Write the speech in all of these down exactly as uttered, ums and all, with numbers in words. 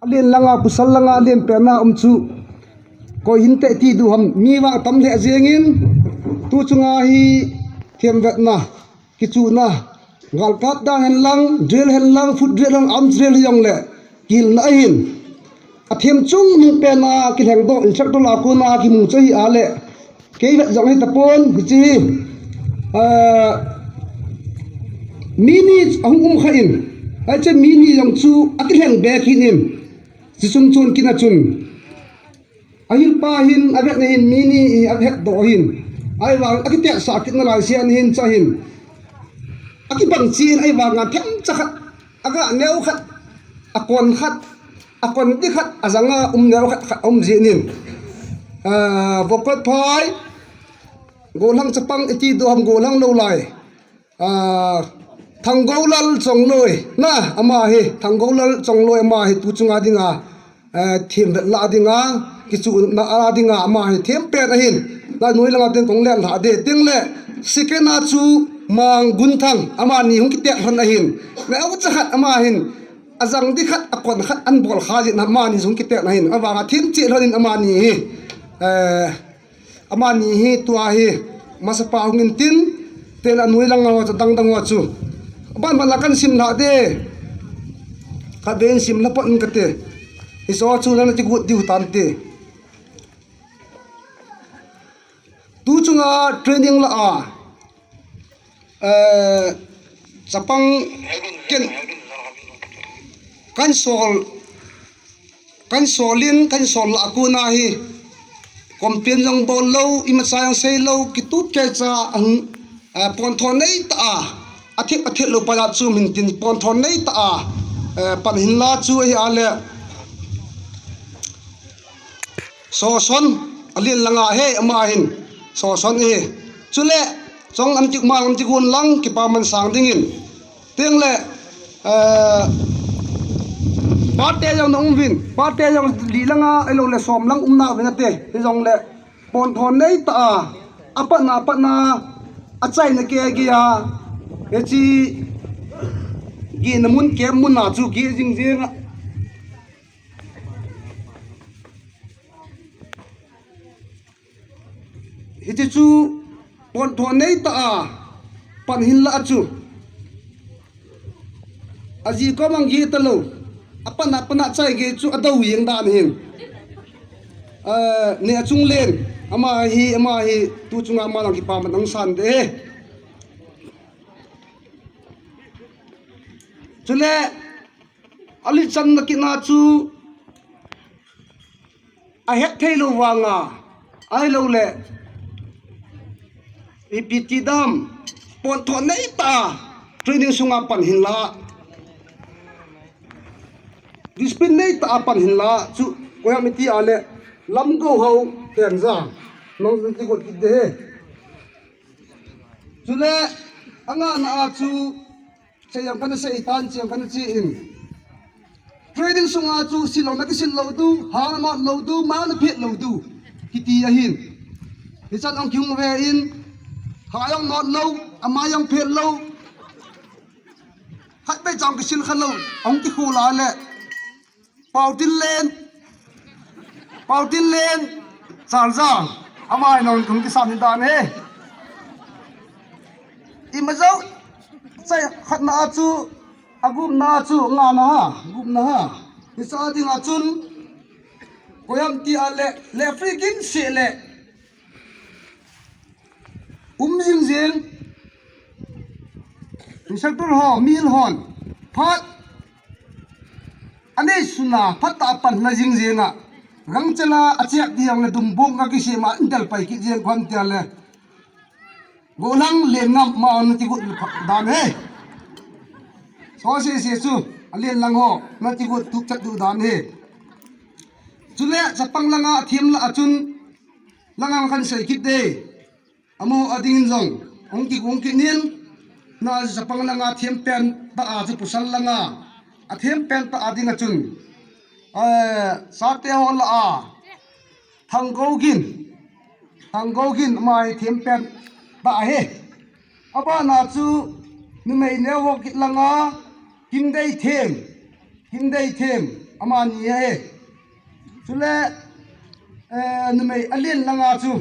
Alen langa, pasal langa, alen pena um chu. Koi hin teh ti diu ham, mi vang tam lheh jengin, tu chunga hi themvetna, kichuhna, galkap dan hen lang, drill hen lang, foot drill hen lang, arms drill hi jong le, kihilna ahin. Athem chung nung pena kilhengdoh, instructor lah a kona kimu chu ahi a le. Kei vet jong hi tapon, hiche hi. Ah, mi ni ahung um kha in. Hiche mi ni jong chu akilheng be kit in. Hiche chung chun kina chun. Ahilpa hin, avetna hin, mi ni hi ahetdoh hin. Ahivang, akitehsa kit nalai sia ni hin cha hin. Akibang chin, ahivang, a themcha khat. Aga neo khat, akon khat, akon ti khat, ajanga um neo khat, khat um jin in. Ah, Vokot phai, Gollhang chapang iti diu ham Gollhang lou lai. Ah, Thanggoulal Chongloi, na, ama hi, Thanggoulal Chongloi ama hi, tu chunga dinga, eh, themvet lah dinga, kichuhna lah dinga, ama hi, thempen ahin. Na noi langa teng kong len lha de, teng le, second a chu Mang Gunthang, amani hung kitet lhon ahin. Na, aucha khat ama hin, ajang di khat, akon khat, anbol kha jin amani hung kitet ahin. Avanga themche lhon in amani hi. Eh, Amani hi tua hi, masapa hung in tin, ten anoi langa ho chu dangdang ho chu. Aban ban la kan sim lha de. Khatvei in sim lha pon kate. Hiche chu nana ti gut diu tante. Tu chunga training lah a. Eh, chapang ken, kan sol, kan sol in, kan sol lah a kona hi, complain jong bol lou, imacha jong sei lou, kitup kei cha ang, eh, ponthon nei ta a, athip, athip lou pa la chu min tin ponthon nei ta a, eh, pan hin la chu ahi a le. Soson, alen langa hi, ama hin. Soson hi. Chule, chong lam tik ma lam tik un lang, kipaman sang dingin. Teng le, eh, pate jong na um vin, pate jong li langa, ahilou le som lang um na vin ate, hijong le, ponthon nei ta a, apatna, apatna, achaina kei kei a, hiche, gihna mun, kei mun a chu, gih jing jing a. Hiche chu ponthon nei ta a, pan hin la a chu. Aji kom ang gih ta lou. Apan a, pan a chai gih chu adou jeng dan hin. Ah, ne achung len. Ama hi, ama hi, tu chunga ama lang kipaman ang san de. Chule, alichanna kina chu ahet thei lou vanga, ahilou le, ipi ti dam, ponthon nei ta, training sunga pan hin la, discipline nei ta pan hin la, chu, koi ham iti a le, lam go ho, ten ja, nong ti got kit de he. Chule, anga na a chu, Chejang kana sei tan, chejang kana che in. Training sunga chu silou na kisil lou du, ha na not lou du, ma na phet lou du. Kiti ahin. Hichan ong kiung ve in, ha jong not lou, ama jong phet lou. Khat pe chang kisil kha lou, ong kikhol a le. Pau Tin Len. Pau Tin Len. Chal jang. Ama hi nong kung kisan ni dan he. Ima jou. Chai khatna a chu. Agupna a chu. Ngana ha. Gupna ha. Hicha ding a chun. Koyam ti a le. Le free kin se le. Um jing jing. Instructor ho, mil hon. Phat. Anei suna, phat ta pan na jing jing a. Gangchela, achiak diang le dumbok nga kisem a, indal pai kit jing kwan tia le. Golang le ngam ma na ti gut dan he. So se se chu, alen lang ho, na ti gut tup chat du dan he. Chule, chapang langa, thim la achun, langa kan sei kit de. Amaho ading in jong, ong kigong kit nin, na chapang langa thempen ta a chu pasal langa, athempen ta a ding a chun, eh, chate ho lah a, Thanggougin, Thanggougin ama hi thempen ta ahi. Abana chu, numei neo ho kit langa, Kimdeithem, Kimdeithem, Amani ahi. Chule, eh, numei alen langa chu.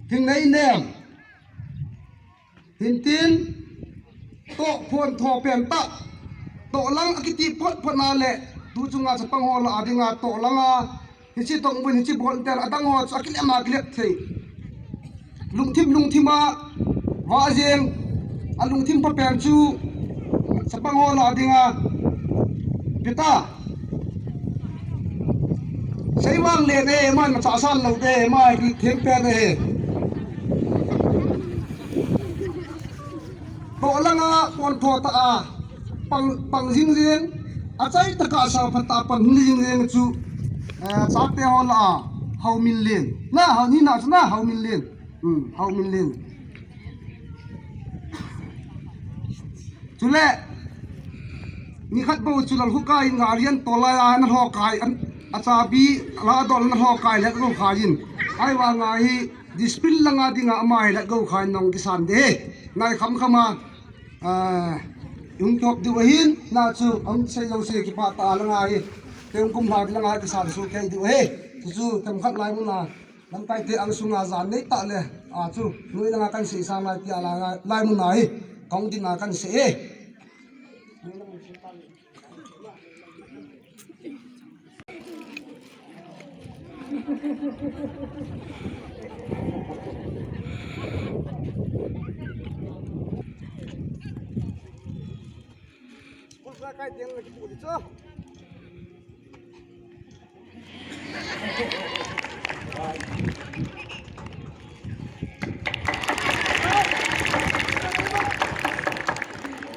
Thingnei nem. Hintin. Toh phon tho pen ta. Toh lang akiti phot phot na le. Tu chunga chapang ho lah a dinga toh langa. Hiche tong bun hiche bol tel adang ho chu akilem a kilep thei. Lungthim lungthim a vah jeng a lungthim pha pen chu chapang ho lah a dinga pita. Sei vang le ne mai ma cha san lo te mai ki them pen e. Toh langa pon tho ta a pang, pang jing jing, achai taka sa phat ta pang jing jing chu, eh, chate ho lah a, Hau Min Len. Na, Hau ni na, na, Hau Min Len. Hmm, Hau Min Len. Chule, ni khat bou chu Lalkhukai in gari an tol lai a, na lhokai, an, achabi, la dol na lhokai le go khai in. Ahivanga hi, discipline langa dinga ama hi la go khai nong kisan de. Nai kham kham a. Ah, hung top diu ahin, na chu, hung sei jouse kipah tah a langa hi. Kei hung kum lha langa hi kisa su kei diu ahi. Chu chu, themkhat lai mun a, lamkai te ang sunga jan nei tah le, a chu, noi langa kan sei sang lai tia langa, lai mun a hi, kong din a kan sei e.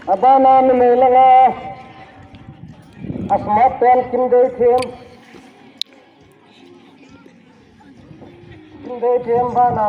Abana numei langa a smart pen Kimdeithem. Kimdeithem bana.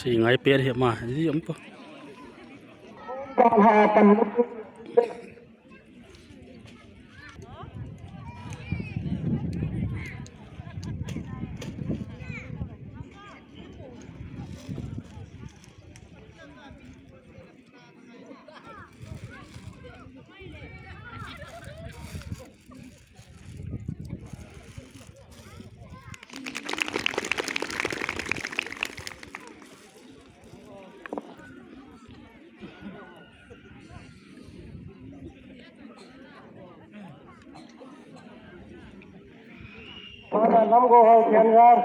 Si ngai per hi ma, ji am pa. Namgo Hau Khengar.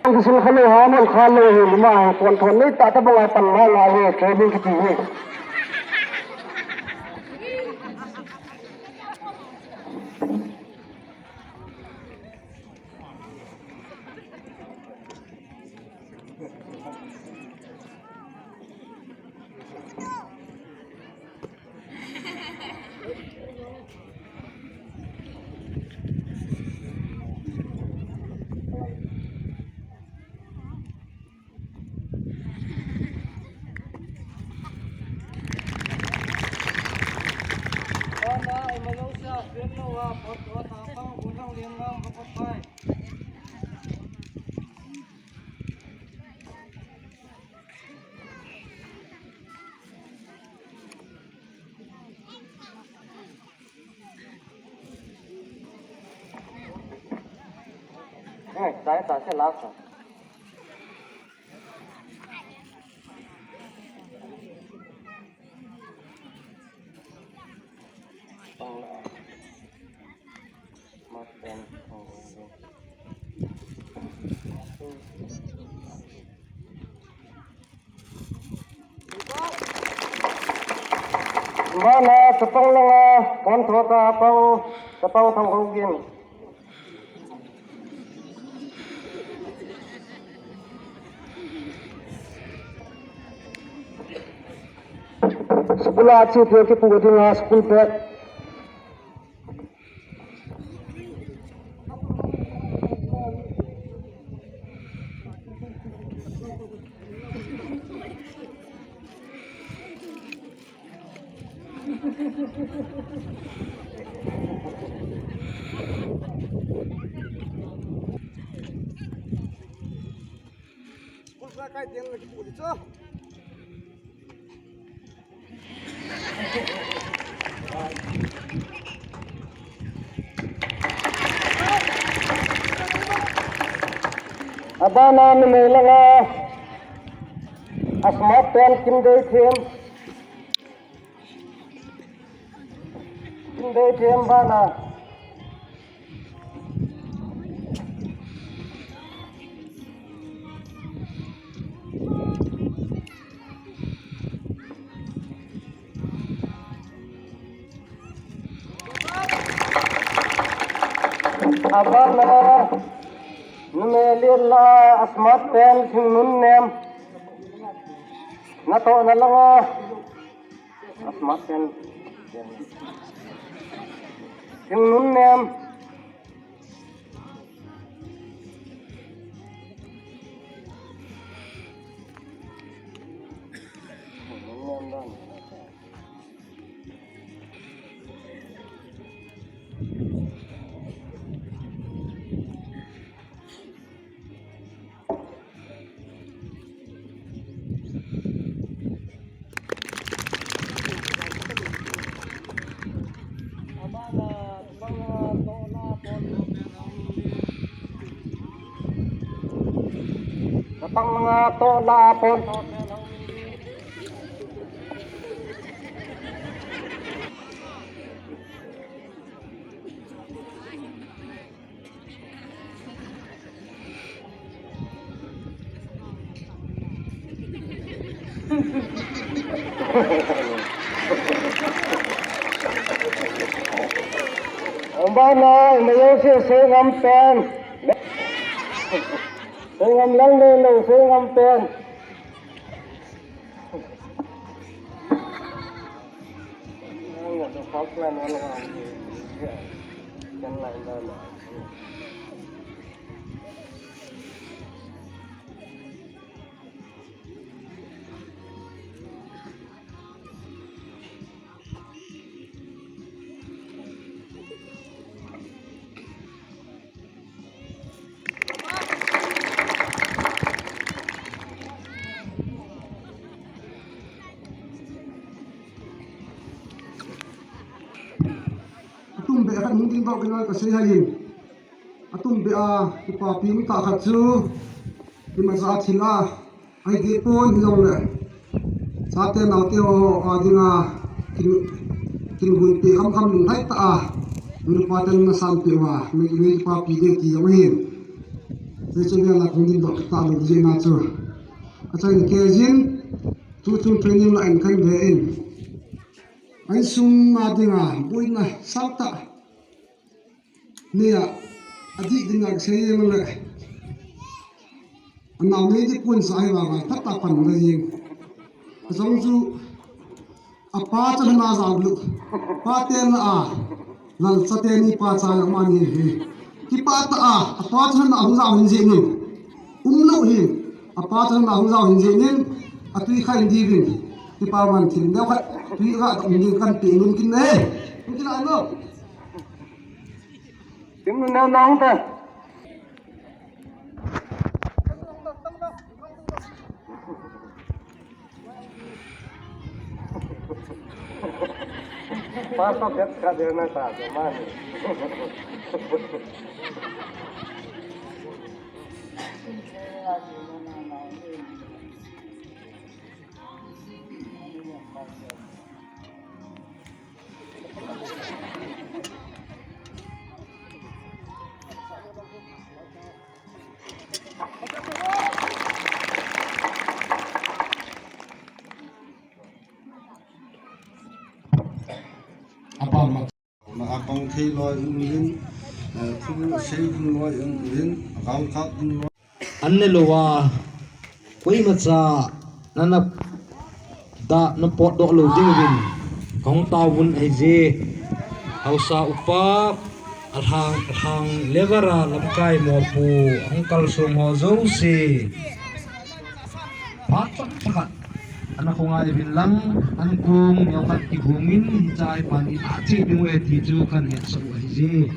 Ang kisil khalo ha, nang khalo hi, lima ha, pon thon nei ta ta bang a pan ma nga hi, training kiti hi. Eh, tayo, tayo, siya last. Bana, chapang langa, pon thota pang, chapang thang hugin. School a chu pia kipu dinga school bag. School ka kai tiang lagi puli cho. Abana numei langa a smart pen Kimdeithem. Kimdeithem bana. Abana numei lila a smart pen Thingnunnem. Natohna langa. A smart pen. Thingnunnem. Chapang langa toh la pon. Abana, ina yo se se ngam pen. Se ngam lang le lo, se ngam pen. Atum beh khat hung ding doh kei kasei hai in. Atum beh a kipapi um tah khat chu, imacha thil a, ahi deh pon hijongle, chate naote ho a dinga kin, kin gunpi kham kham lunglhai tah a, nupa ten na sanpeh uva, mi, mi kipapi ding ti jong ahin. Hiche chu vela hung ding doh kit talou jeh a chu. Achaina kei jin, tuchung training la in kahin ve in. A insung a dinga boina sang tah. Nia, adih dinga kisei jeng le. Anao nei ding pon sa hi vang a, phat a pan le jeng. Ajong chu, apa cha hana jao lou. Pa ten la a, lal cha teni pa cha la mani hi. Kipah tah a, apa cha hana hung jao hin jeh in. Um lou hin, apa cha hana hung jao hin jeh in, atui kha in diuvin. Kipa man thil neo khat, tui kha um ding kan pe nun kin ne. Nun kin a no. Kim nu neo nong ta. Pastor Pet ka de na ta, mani. Apa ma. Na akong thei loi in in, eh, thu sei in loi in in, akong kap in loi. An ne lou a, koima cha nana da na potdoh lou ding uvin kahung taovun ahije. Haosa upa, alhang, alhang level a lamkai mopo, ahung kalsong ho jouse. Phat chomkhat ana khongai uvin lang, an kong neokhat kigong in, hiche pa ni a che ding uve ti chu kahin hetsah u ahije.